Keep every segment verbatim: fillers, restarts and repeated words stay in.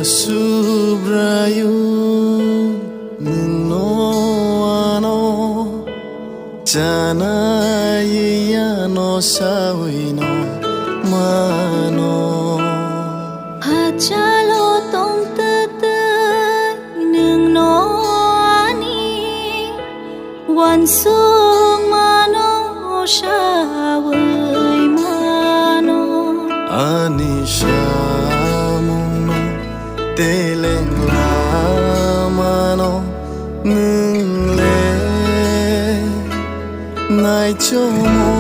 Subraiyung, nwng no ano chanai yano sawi no mano. Hachalo tong twtwi nwng no ani uansukmano sawi mano. Ani samungno teleng lamano nwng le naichomo.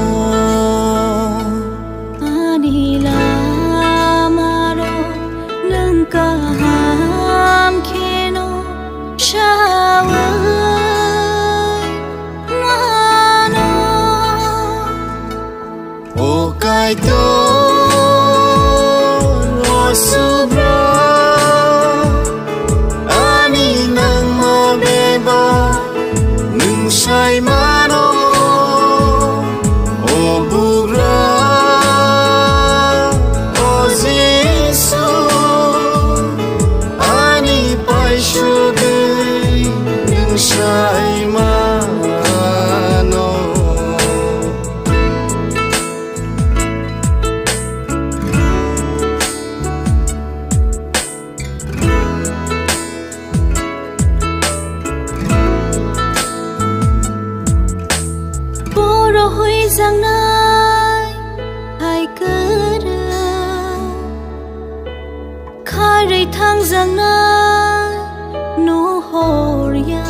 Ani lamarok nwng kaham kheno sawi mano. O Kaitor, o Subra, ani nangma bebak nwng sai mano. O Bugra, o Jisu, ani paisugwi nwng sai mano. Borok huijaknai hai kwrwi, kharwi thangjaknai nuhor ya.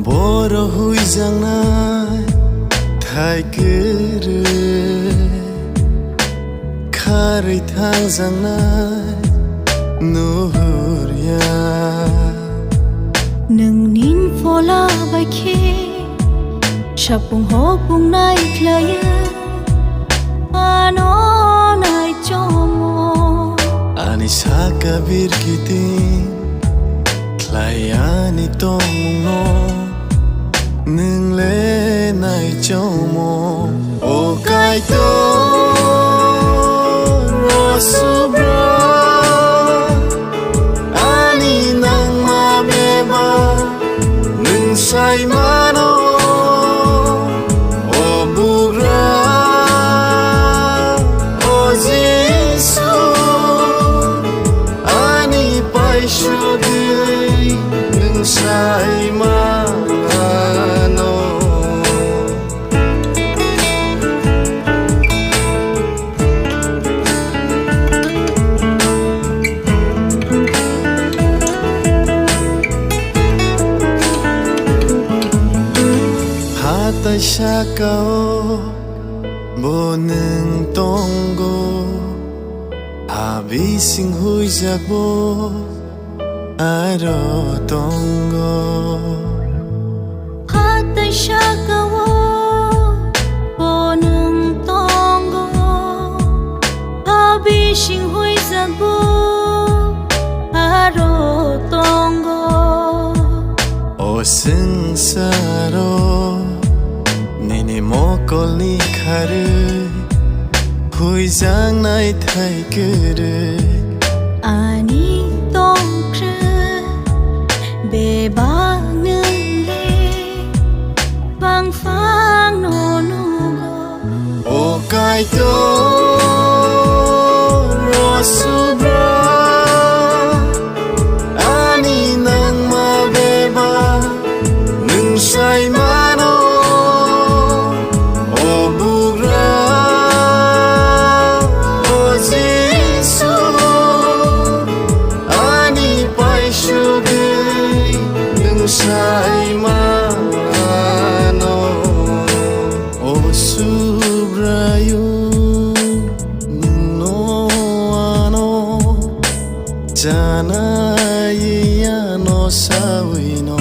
Borok huijaknai thai kwrwi, kharwi thangjaknai nuhor ya. Nwng nin phola bai khe sapung hopung nai khlaiya, ano naichomo. Ani saka birkiting khlai ani tongmungno nwng le naichomo. O Kaitor, o Subra, ani nangma bebak nwng sai mano. O Bugra, o Jisu, ani paisugwi nwng sai mano. Hatai sakao bo nwng tongo, ha bising huijak bo aro tongo. Hatai sakao bo nwng tongo, ha bising huijak bo aro tongo. O swngsaro nini mokolni kharwi huijaknai thai kwrwi. Ani tongkhe bebak nwng le bangphang no nugo. O Kaitor, o Subra, ani nangma bebak nwng sai mano. O Bugra, o Jisu, ani paisugwi nwng sai mano. O Subraiyung, nwng no ano chanai yano sawi no